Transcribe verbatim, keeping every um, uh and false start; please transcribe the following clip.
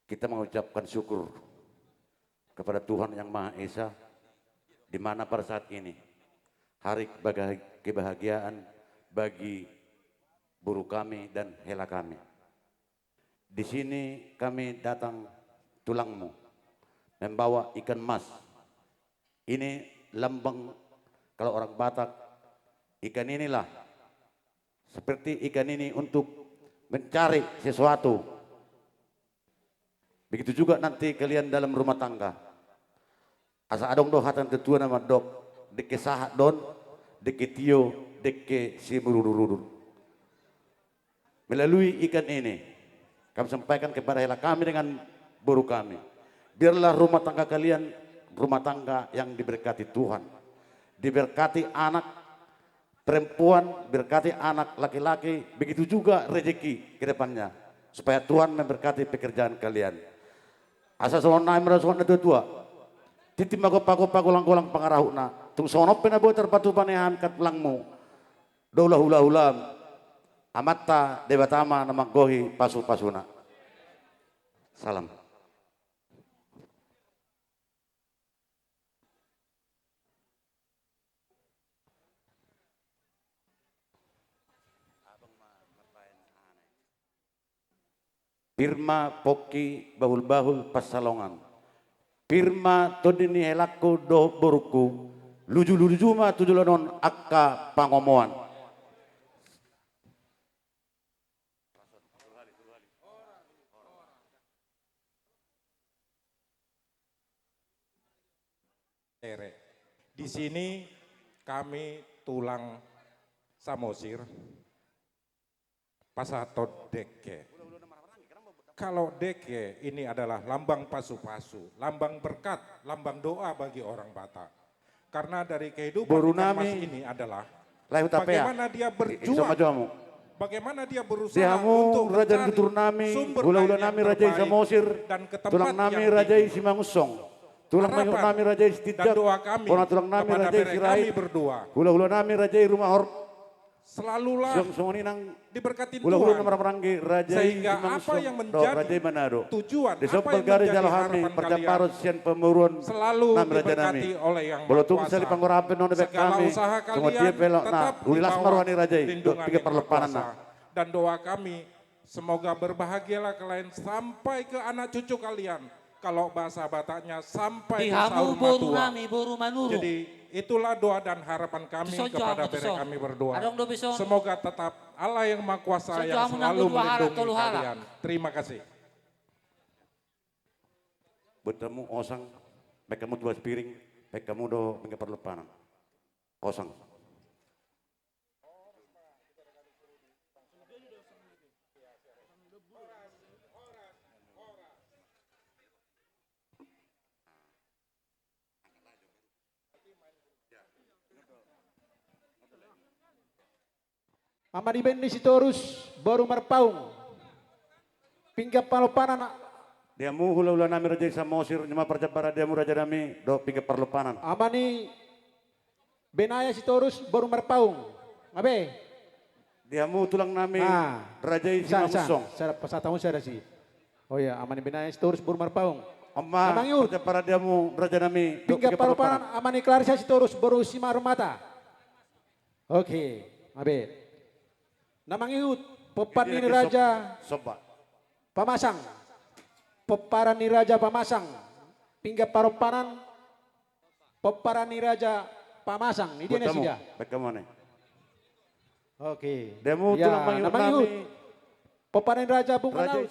Kita mengucapkan syukur kepada Tuhan Yang Maha Esa, di mana pada saat ini hari kebaga-, kebahagiaan bagi boru kami dan hela kami. Di sini kami datang tulangmu membawa ikan mas. Ini lambang, kalau orang Batak, ikan inilah, seperti ikan ini untuk mencari sesuatu. Begitu juga nanti kalian dalam rumah tangga. Asa adong do hata ni natuatua na mandok, dengke sahat do on, dengke tio, dengke simururudur. Melalui ikan ini, kami sampaikan kepada hela kami dengan boru kami. Biarlah rumah tangga kalian rumah tangga yang diberkati Tuhan. Diberkati anak perempuan, berkati anak laki-laki, begitu juga rezeki ke depannya. Supaya Tuhan memberkati pekerjaan kalian. Asa songon na nidok ni natuatua. Tintin ma gompa-gompa, golang-golang pangarahutna. Tung songon on pe na boi tarpatupa ni hami angka tulangmu. Dohot hula-hulam. Amanta Debata ma na manggohi pasu-pasuna. Salam. Pir ma pongki bahul-bahul pansalongan. Pir ma tondi ni helangku dohot borungku, luju-luju ma tu joloan on angka pangomoan. Tere. Di sini kami tulang Samosir pasahathon dengke. Kalau dengke ini adalah lambang pasu-pasu, lambang berkat, lambang doa bagi orang Batak. Karena dari kehidupan ikan mas ini adalah bagaimana dia berjuang, bagaimana dia berusaha untuk mencari sumber air yang terbaik dan ke tempat yang tinggi. Harapan dan doa kami, kepada bere kami berdua, selalulah diberkati Tuhan, sehingga apa yang menjadi tujuan, apa yang menjadi harapan kalian, selalu diberkati oleh Yang Maha Kuasa. Segala usaha kalian tetap di bawah lindungan Yang Maha Kuasa. Dan doa kami, semoga berbahagialah kalian sampai ke anak cucu kalian. Kalau bahasa Bataknya, sampai di saur matua. Jadi, itulah doa dan harapan kami kepada bere kami berdua. Semoga tetap Allah Yang Maha Kuasa yang selalu melindungi kalian. Terima kasih. Buat hamu osang, baen hamu tu bagasan piring, baen hamu dohot pinggan parlompanan. Osang. Ama ni Benny Sitorus, boru Marpaung. Pinggan parlompanan. Di hamu hula-hula nami raja i Samosir, nunga parjambaran di hamu raja nami, dohot pinggan parlompanan. Ama ni Benaya Sitorus, boru Marpaung. Nga be? Di hamu tulang nami, raja i Simangunsong. Sada, sada, sada, sada, sada, sada. Oh iya, ama ni Benaya Sitorus, boru Marpaung. Ama, parjambaran di hamu raja nami, dohot pinggan parlompanan. Ama ni Clarissa Sitorus, boru Simarmata. Oke, nga be. Na mangihut, pomparan ni raja Pamasang. Pomparan ni raja Pamasang. Pinggan parlompanan. Pomparan ni raja Pamasang. Di dia nasida. Oke. Na mangihut, pomparan ni raja Bung Laut.